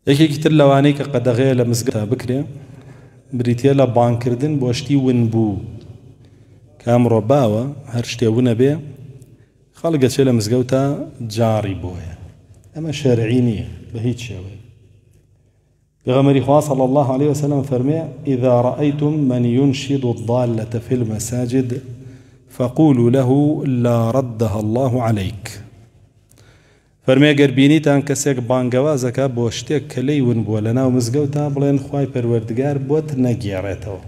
یەکێکی تر لەوانەی کە قەدەغەیە لە مزگەوتا بکرێ بریتیە لە بانگکردن بۆ شتی ونبوو کە ئەمڕۆ باوە هەر شتێ ونەبێ خەڵک ئەچێ لە مزگەوتا جاڕی بۆیە ئەمە شەرعی نییە بە هیچ شێوەیە. پێغەمبەری خوا صلی الله علیه وسلم فەرمێ اذا رأيتم من ينشد الضالة في المساجد فقولوا له لا ردها الله عليك. فەرمووی گەر بینیتان کەسێک بانگەواز ئەکا بۆ شتێک کە لێی ون بووە لەناو مزگەوتا بڵێن خوای پەروەردگار بۆت نەگێڕێتەوە.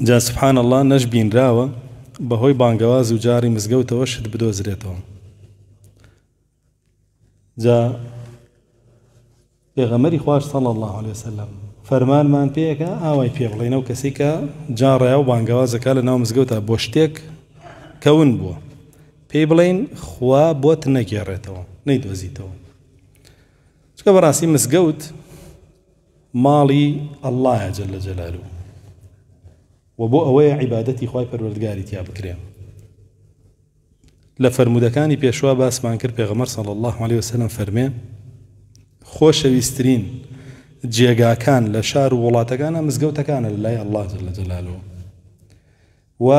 جا سبحان اللە نەش بینراوە بەهۆی بانگەواز و جاڕی مزگەوتەوە شت بدۆزرێتەوە. جا پێغەمبەری خواش صلی اللە علیە وسلم فەرمانمان پێکا ئاوای پێ بڵێین ئەو کەسەی کە جاڕەیە و بانگەوازەکە لە ناو مزگەوتا بۆ شتێک کە ون بووە پێی بڵێین خوا بۆت نەگێڕێتەوە نەیدۆزیتەوە چکە بەڕاستی مزگەوت ماڵی ئەڵڵایە جل جلاله و بۆ ئەوەیە عیبادەتی خوای پەروەردگاری تیا بکرێ. لە فەرموودەکانی پێشوا باسمان کرد پێغەمبەر صلی اللە علیه وسلم فەرمێ خۆشەویسترین جێگاکان لە شار و وڵاتەکانە مزگەوتەکانە لە لای اللە جل جلاله و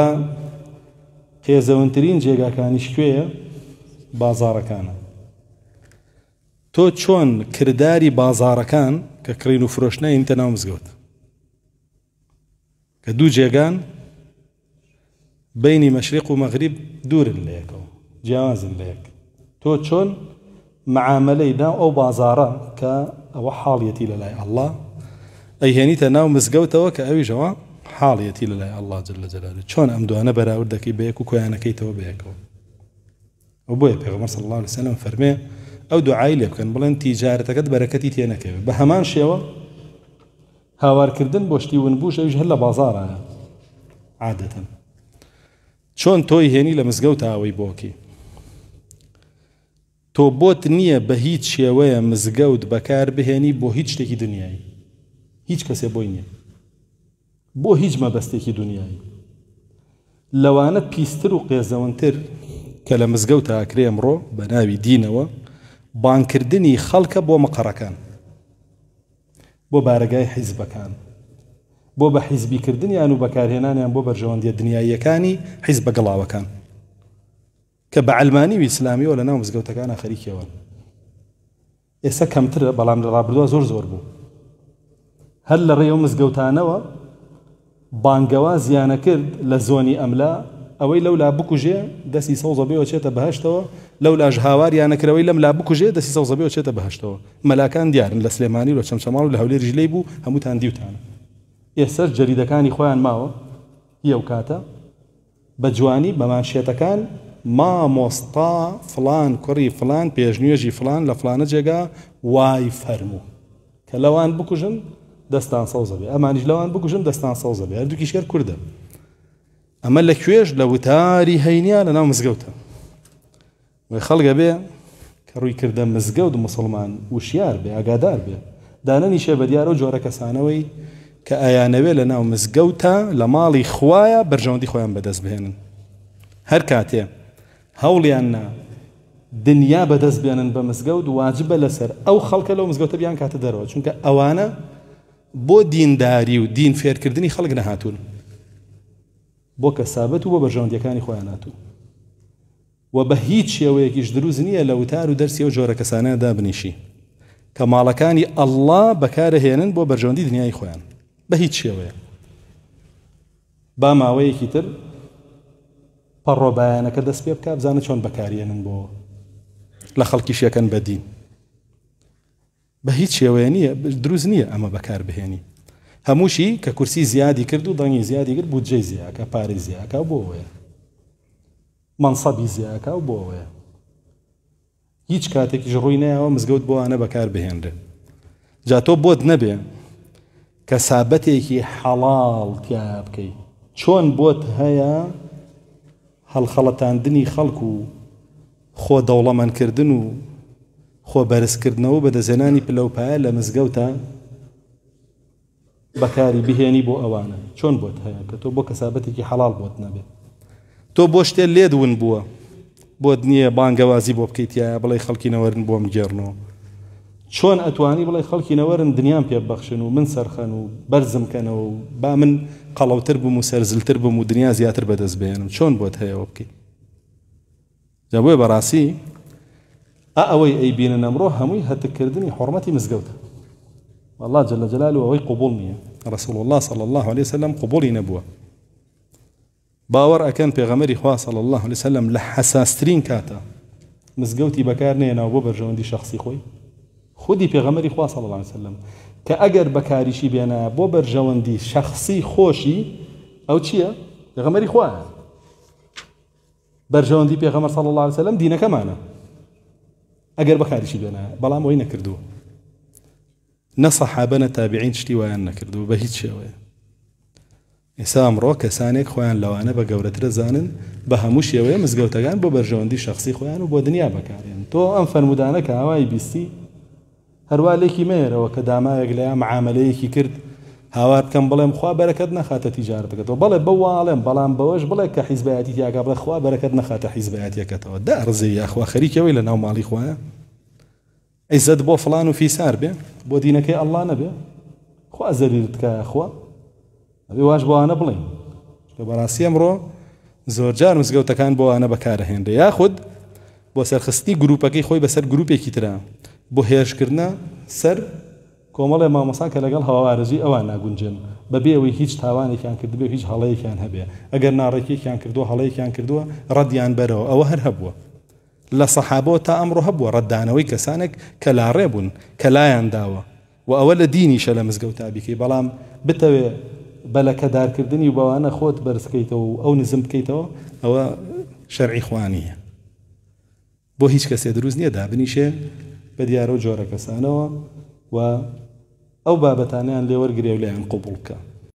قێزەونترین جێگاکانیش کوێیە بازاڕەکانە تۆ چۆن کرداری بازاڕەکان کە کڕین و فرۆشتنە ئینتە ناو مزگەوت کە دوو جێگان بەینی مەشریق و مەغریب دوورن لە یەکەوە جیاوازن لە یەک تۆ چۆن معاملەی ناو ئەو بازاڕە کە ئەوە حاڵیەتی لە لای ئەڵڵا ئەیهێنیتە ناو مزگەوتەوە کە ئەویشەوە حاڵیەتی لە لای ئەڵڵا جل جلاله چۆن ئەم دوانە بەراورد دەکەی بە یەک و کۆیانەکەیتەوە بە یەکەوە ئەو بۆیە پێغەمبەر صلی الله علیه وسلم فەرمێ ئەو دوعای لێ بکەن بڵێن تیجارەتەکەت بەرەکەتی تێ نەکەوێت بە هەمان شێوە هاوارکردن بۆ شتی ونبووش ئەویش هەر لە بازاڕایە عادەتەن چۆن تۆی هێنی لە مزگەوتا ئەوەی بۆکی تۆ بۆت نییە بە هیچ شێوەیە مزگەوت بەکار بهێنی بۆ هیچ شتێکی دنیایی هیچ کەسێ بۆی نییە بۆ هیچ مەبەستێکی دنیایی لەوانە پیستر و قێزەونتر کە لە مزگەوتا ئەکرێ ئەمڕۆ بە ناوی دینەوە بانگکردنی خەڵکە بۆ مقەڕەکان بۆ بارەگای حیزبەکان، بۆ بە حیزبی کردنیان و بەکارهێنانیان بۆ بەرژەوەندیە دنیاییەکانی حیزبە گڵاوەکان کە بە عەلمانی و ئیسلامیەوە لە ناو مزگەوتەکانا خەریکیەوەن. ئێستا کەمترە بەڵام لە ڕابردووە زۆر زۆر بوو. هەر لە ڕێی ئەو مزگەوتانەوە بانگەوازیانە کرد لە زۆنی ئەملا، ئەوەی لەولا بکوژێ دەستی سەوزە بێ ئەچێتە بەهەشتەوە، لەولاش هاواریانە کرد ئەوەی لەملا بکوژێ دەستی سەوزە بێ ئەچێتە بەهەشتەوە. مەلاکان دیارن لە سلێمانی و لە چەمچەماڵ و لە هەولێریش لێی بوو هەمووتان دیوتانە. ئێستاش جەریدەکانی خۆیان ماوە هی ئەو کاتە بە جوانی بە مانشێتەکان مامۆستا فڵان کوڕی فڵان پێشنوێژی فڵان لە فڵانە جێگا وای فەرموو. کە لەوان بکوژن دەستان سەوزە بێ ئەمانیش لەوان بکوژن دەستان سەوزە بێ هەردووکیش هەر کوردە ئەمە لە کوێش لە وتاری هەینیا لە ناو مزگەوتە وی خەڵگە بێ کە ڕووی کردە مزگەوت مسلمان وشیار بێ ئاگادار بێ دانەنیشێ بە دیارە و جۆرە کەسانەوەی کە ئەیانەوێ لە ناو مزگەوتە لە ماڵی خوایە بەرژەوەندی خۆیان بەدەست بهێنن هەر کاتێ هەوڵیان نا دنیا بەدەست بێنن بە مزگەوت واجبە لەسەر ئەو خەڵکە لەو مزگەوتە بیانکاتە دەرەوە چونکە ئەوانە بۆ دینداری و دین فێرکردنی خەڵک نەهاتوون بۆ کەسابەت و بۆ بەرژەوەندیەکانی خۆیان هاتوون و بە هیچ شێوەیەکیش دروست نییە لە وتار و دەرسی ئەو جۆرە کەسانە دابنیشی کە ماڵەکانی ئەڵڵا بەکارەهێنن بۆ بەرژەوەندی دنیای خۆیان بە هیچ شێوەیە با ماوەیەکی تر پەڕۆ بایانەکە دەست پێ بکە بزانە چۆن بەکاریێنن بۆ لە خەڵکیش یەکەن بە دین بە هیچ شێوەیە نییە دروست نییە ئەمە بەکار بهێنی هەمووشی کە کورسی زیادی کرد و دەنگی زیادی کرد بودجەی زیاکە پارەی زیاکە بۆ ئەوەیە مەنسەبی زیاکە و بۆ ئەوەیە هیچ کاتێکیش ڕووی نەیاوە مزگەوت بۆ ئەوانە بەکار بهێنرێ. جا تۆ بۆت نەبێ کە سابەتێکی حەڵاڵ تیایا بکەی. چۆن بۆت هەیە هەڵخەڵەتاندنی خەڵک و خۆ دەوڵەمەندکردن و خۆ بەرزکردنەوە و بەدەستهێنانی پلە و پایە لە مزگەوتا بەکاری بهێنی بۆ ئەوانە چۆن بۆت هەیە کە تۆ بۆ کەسابەتێکی حەڵاڵ بۆت نەبێ تۆ بۆ شتێ لێت ون بووە بۆت نییە بانگەوازی بۆ بکەیت تایە بڵێ خەڵکی نەوەرن بۆم گێڕنەوە. چۆن ئەتوانی بڵێ خەڵکی نەوەرن دنیام پێ ببەخشن و من سەرخەن و بەرزم کەنەوە و با من قەڵەوتر بم و سەرزلتر بم و دنیا زیاتر بەدەست بهێنم؟ چۆن بۆت هەیە ئەوە بکەی؟ جا بۆیە بەڕاستی ئا ئەوەی ئەیبینن ئەمڕۆ هەمووی هەتککردنی حوڕمەتی مزگەوتە. والله جل جلاله ئەوەی قبوڵ نییە. رسول الله صلی الله علیه وسلم قبوڵی نەبووە. باوەڕ ئەکەن پێغەمبەری خوا صلی اللە علیە وسلم لە حەساسترین کاتا مزگەوتی بەکار نەهێناوە بۆ بەرژەوەندی شەخسی خۆی؟ خودی پێغەمبەری خوا صلی اللە علیە وسلم کە ئەگەر بەکاریشی بێنایە بۆ بەرژەوەندی شەخسی خۆشی ئەو چییە؟ پێغەمبەری خوایە. بەرژەوەندی پێغەمبەر صلی اللە علیە وسلم دینەکەمانە ئەگەر بەکاریشی بێنایە، بەڵام ئەوی نەکردووە. نە سەحابە نە تابعین شتی وایان نەکردووە بە هیچ شێوەیە. ئێستا ئەمڕۆ کەسانێک خۆیان لەوانە بە گەورەتر ئەزانن بە هەموو شێوەیە مزگەوتەکان بۆ بەرژەوەندی شەخسی خۆیان و بۆ دنیا بەکارێن. تۆ ئەم فەرموودانە کە ئاوای بیستی هەروا لێکی مەیەرەوە کە داماوێک لەیا معامەلەیەکی کرد هاوار بکەم بڵێم خوا بەرەکەت نەخاتە تیجارەتەکەتەوە. بەڵێ بەو واڵێم بەڵام بەوەش بڵێ کە حیزبایەتی تیاکا بڵێ خوا بەرەکەت نەخاتە حیزبایەتیەکەتەوە. داڕزێ یاخوا خەریکی ئەوەی لەناو ماڵی خوایە. عیزەت بۆ فڵان و فیسار بێ بۆ دینەکەی ئەڵڵا نەبێ خوا زەلیلت کا یاخوا ئەبێ واش بۆوانە بڵێین چونکە بەڕاستی ئەمڕۆ زۆرجار مزگەوتەکان بۆوانە بەکارەهێنرێ یاخود بۆ سەرخستنی گروپەکەی خۆی بەسەر گروپێکی ترا بۆ هێرشکردنە سەر کۆمەڵێ مامۆسا کە لەگەڵ هەوا ئارەزووی ئەوان ناگونجێن بەبێ ئەوەی هیچ تاوانێکیان کردبێ و هیچ هەڵەیەکیان هەبێ ئەگەر ناڕێکیەکیان کردووە هەڵەیەکیان کردووە ڕەدیان بەرەوە ئەوە هەر هەبووە لە سەحابەوە تا ئەمڕۆ هەبووە ڕەتدانەوەی کەسانێک کە لاڕێ بوون، کە لایان داوە و ئەوە لە دینیشە لە مزگەوتا بیکەی، بەڵام بتەوێ بە لەکەدارکردنی و بەوانە خۆت بەرز بکەیتەوە و ئەو نزم بکەیتەوە، ئەوە شەرعی خوا نییە. بۆ هیچ کەسێ دروست نییە دابنیشێ بە دیارەو جۆرە کەسانەوە و ئەو بابەتانەیان لێ وەرگرێ و لێیان قبوڵ بکا.